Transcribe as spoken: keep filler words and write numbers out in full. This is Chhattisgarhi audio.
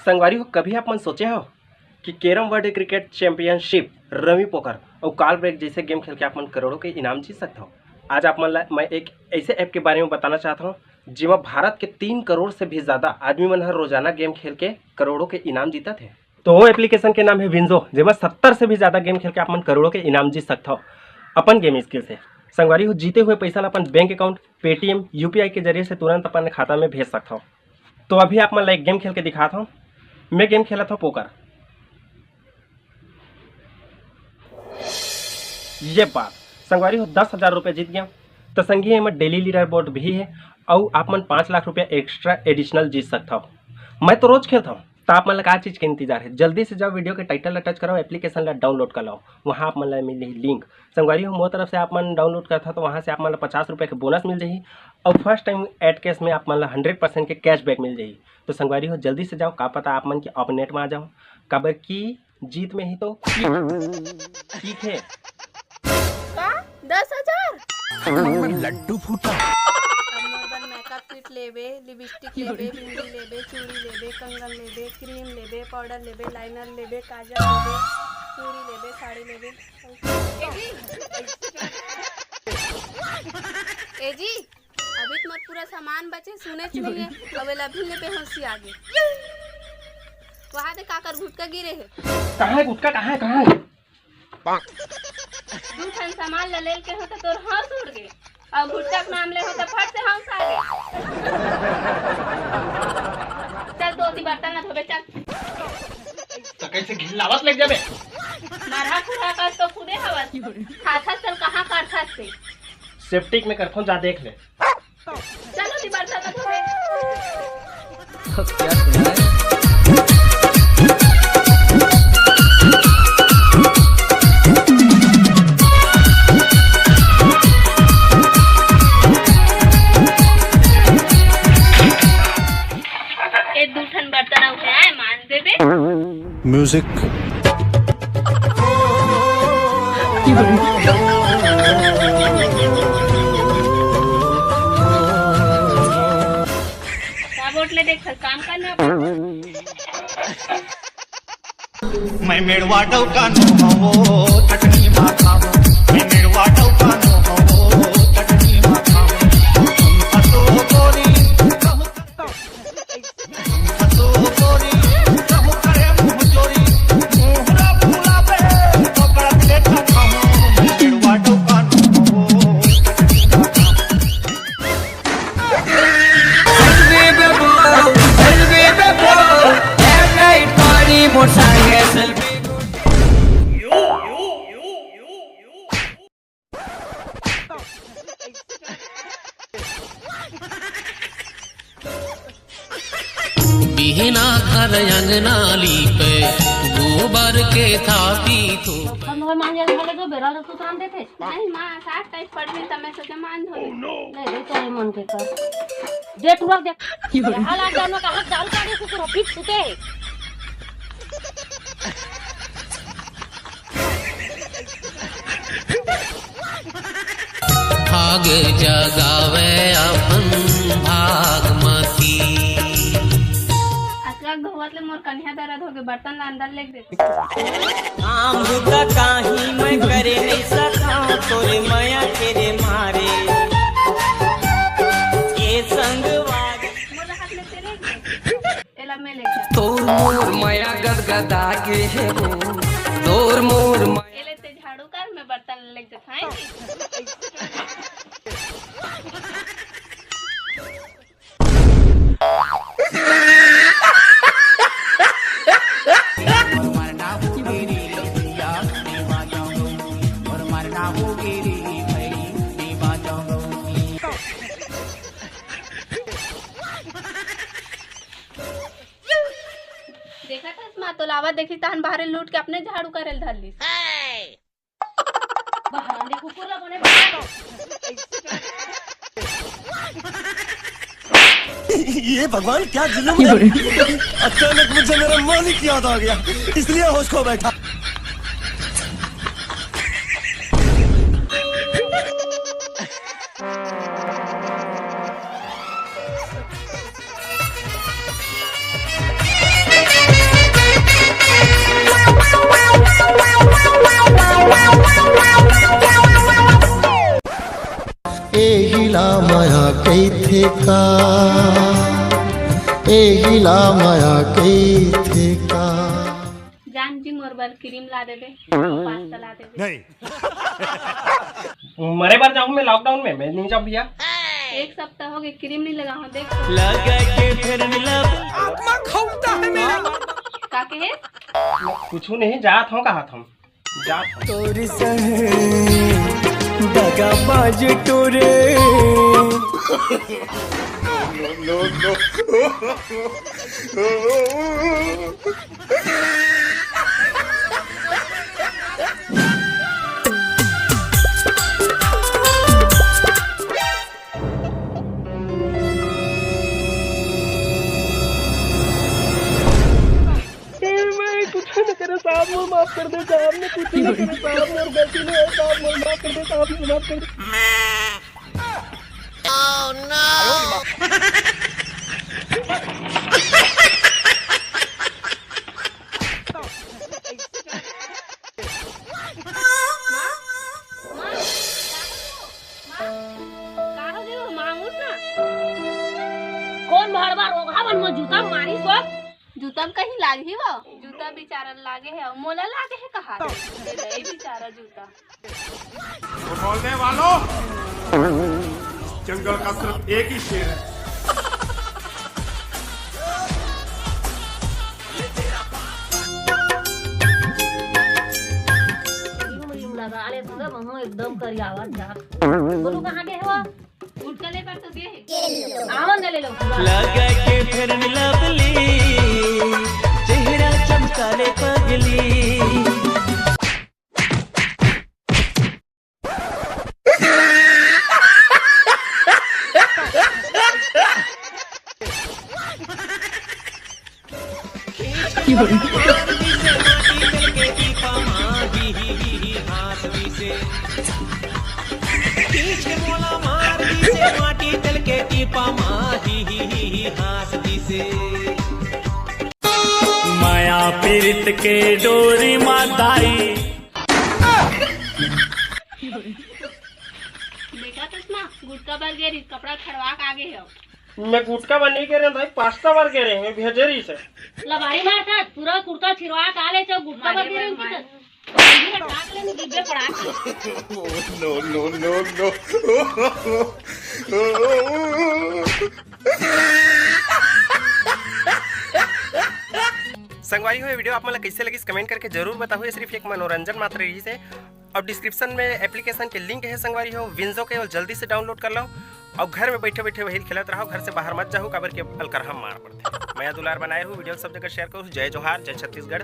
संगवारी हो, कभी आप मन सोचे हो कि carrom world cricket championship, rummy poker और कॉल ब्रेक जैसे गेम खेल के आप मन करोड़ों के इनाम जीत सकते हो? आज आप मन ला मैं एक ऐसे ऐप के बारे में बताना चाहता हूँ, जिमा भारत के तीन करोड़ से भी ज्यादा आदमी मन हर रोजाना गेम खेल के करोड़ों के इनाम जीतत हे। तो वो एप्लीकेशन के नाम है विंजो, जेमा सत्तर से भी ज्यादा गेम खेल के आप मन करोड़ों के इनाम जीत सकते हो अपन गेम स्किल से। संगवारी हो, जीते हुए पैसा ला अपन बैंक अकाउंट, पेटीएम, यूपीआई के जरिए से तुरंत अपन खाता में भेज सकते हो। तो अभी आप मन ला एक गेम खेल के दिखाता हूँ। मैं गेम खेलत हूँ पोकर। ये बात संगवारी हो, दस हजार रुपये जीत गया। तो संगी, एमा डेली लीडर बोर्ड भी है, और आप मन पाँच लाख रुपया एक्स्ट्रा एडिशनल जीत सकता हो। मैं तो रोज खेलता हूँ, तो आप मन ला का चीज के इंतजार है? जल्दी से जाओ, वीडियो के टाइटल ला टच करो, एप्लीकेशन ला डाउनलोड कर लो, वहाँ आप मन ला मिलही लिंक। संगवारी हो, मोर तरफ से आप मन डाउनलोड करता तो वहाँ से आप मन ला पचास रुपये के बोनस मिल जाही, और फर्स्ट टाइम एट कैश में आप मन ला हंड्रेड परसेंट के कैशबैक मिल जाही। तो संगवारी हो, जल्दी से जाओ, का पता आप मन के अपनेट में आ जाओ, काबर की जीत में ही तो ठीक है। का? दस हजार? लड्डू फूटा। अब मोर बर मेकअप किट लेबे, लिपस्टिक लेबे, बिंदी लेबे, चूड़ी लेबे, कंगन लेबे, क्रीम लेबे, पाउडर लेबे, लाइनर लेबे, काजल लेबे, चूड़ी लेबे, साड़ी लेबे। ए जी, अभी तो मोर पूरा सामान बचे, सुने च नहीं है, अब एला अभी ले बेहोशी आ गे। वहाँ दे काकर गुटका गिरे है। कहाँ है गुटका, कहाँ है, कहाँ है? दू ठन सामान ला लेल के हो तो तोर होश उड़ गे, और गुटका के नाम ले हो तो फट से होश आ गे। चल तो ओती बर्तन ला धोबे, चल। तो कैसे घिन लावत ले जाबे? मरहा खुरहा कस तो खुदे हवस। खाथस चल कहाँ करथस ते? सेप्टिक में करथों, जा देख ले। चलो जी, बरसात हो गई। अब क्या सुनाए? ए दू ठन बर्तन अउ हे, आए मांज देबे। म्यूजिक। का बोट ले देख, काम करना। मैं मेड़वा डौका नो हवो, चटनी माथा। मैं मेड़वा डौका नो हवो, चटनी माथा। हम तो गोरी, कहूँ तो गोरी, कहूँ करे मुँह चोरी। मुँहरा फुलावे, तो कड़क देखा खाऊँ। मैं मेड़वा डौका नो हवो, चटनी माथा। बिहना घर अंगना लीपे, गोबर के थापी थोपे। हम लोग मान जाए, घर जो बेरा रसोई काम देते। नहीं माँ, सात तारीख पड़ रही, तब मैं सोचा मान धो ले। ले दे तोरे मन के कर। देख टुरा देख। ये हाल आ जानो का हक दारू काढ़े कुकुर हपी छूते है। भाग जगावे अपन भागमती। अतका घोवत ले मोर कन्या दर्द होगे, बर्तन ला अंदर लेग दे। काम बुता काही मैं करे नहीं सका, तोरे मया के रे मारे। ये संगवारी। मोला हाथ में तेरे एला मैं ले जा। तोर मोर मया गदगदा के हे वो, तोर मोर मया। एले ते झाड़ू कर, मैं बर्तन ले जा थाई। देखा था माँ, तो लावा देखी तहन बाहरे लूट के अपने झाड़ू करे ल धर लीस। बहाने कुकुर ला बने बहानो। ये भगवान, क्या जुल्म है। अचानक मुझे मेरा मालिक याद आ गया, इसलिए होश खो बैठा। थे का, एही ला मया कहिथे का। जान जी, मोर बर क्रीम ला देबे, पास्ता ला देबे। नहीं। मरे बर जाऊँ मैं लॉकडाउन में? मैं नहीं जाऊँ भैया। एक सप्ताह हो गए, क्रीम नहीं लगा हूँ, देख। लगा के फेयर लवली। आत्मा खौफता है मेरा। का कहे? कुछ नहीं, जात हूँ, कहा था। तोरी सहे दगाबाज टोरे। ए, मैं कुछ न करे साहब, मोर माफ कर दे साहब, मैं कुछ न करे साहब, मोर गलती नहीं है साहब, मोर माफ कर दे साहब, मोर माफ कर दे। कौन भड़वा रोगहा मन म जूता मारिस हो? जूता म कहीं लागही वो? जूता बिचारा लागे हे, मोला लागे हे कहा? दे दे, ए बिचारा जूता। तो बोलने वालों, जंगल का सिर्फ एक ही शेर है। लगा ले, पूरा मुंह एकदम करियावत जात। बोलू कहाँ गए हो? गुटखा ले बर तो गे हे। आवन ले लो। लगा के फेयर लवली, चेहरा चमका ले पगली। माया पीरित के डोरी मा दाई। बेटा चश्मा, गुटखा बर गे रहिस, कपड़ा खड़वा के आगे हे। मैं गुटखा बर नहीं गे रहेंव भाई, पास्ता बर गे रहेंव, मैं भेजे रहिस हे। लबारी मार था, पूरा कुर्ता छिरवा के आ ले, चल गुटखा बर गे रहिस। No, no, no, no। संगवारी हो, ये वीडियो आप मन ला कैसे लगिस, कमेंट करके जरूर बताहू। ये सिर्फ एक मनोरंजन मात्र रहिस हे। और डिस्क्रिप्शन में एप्लीकेशन के लिंक है संगवारी हो, विंजो के, और जल्दी से डाउनलोड कर लो। और घर में बैठे बैठे वही खेलत रहो, घर से बाहर मत जाहू, काबर के अलकरहा मार पड़थे। मया दुलार बनाए रहू, वीडियो सब जगह शेयर करो। जय जोहार, जय छत्तीसगढ़।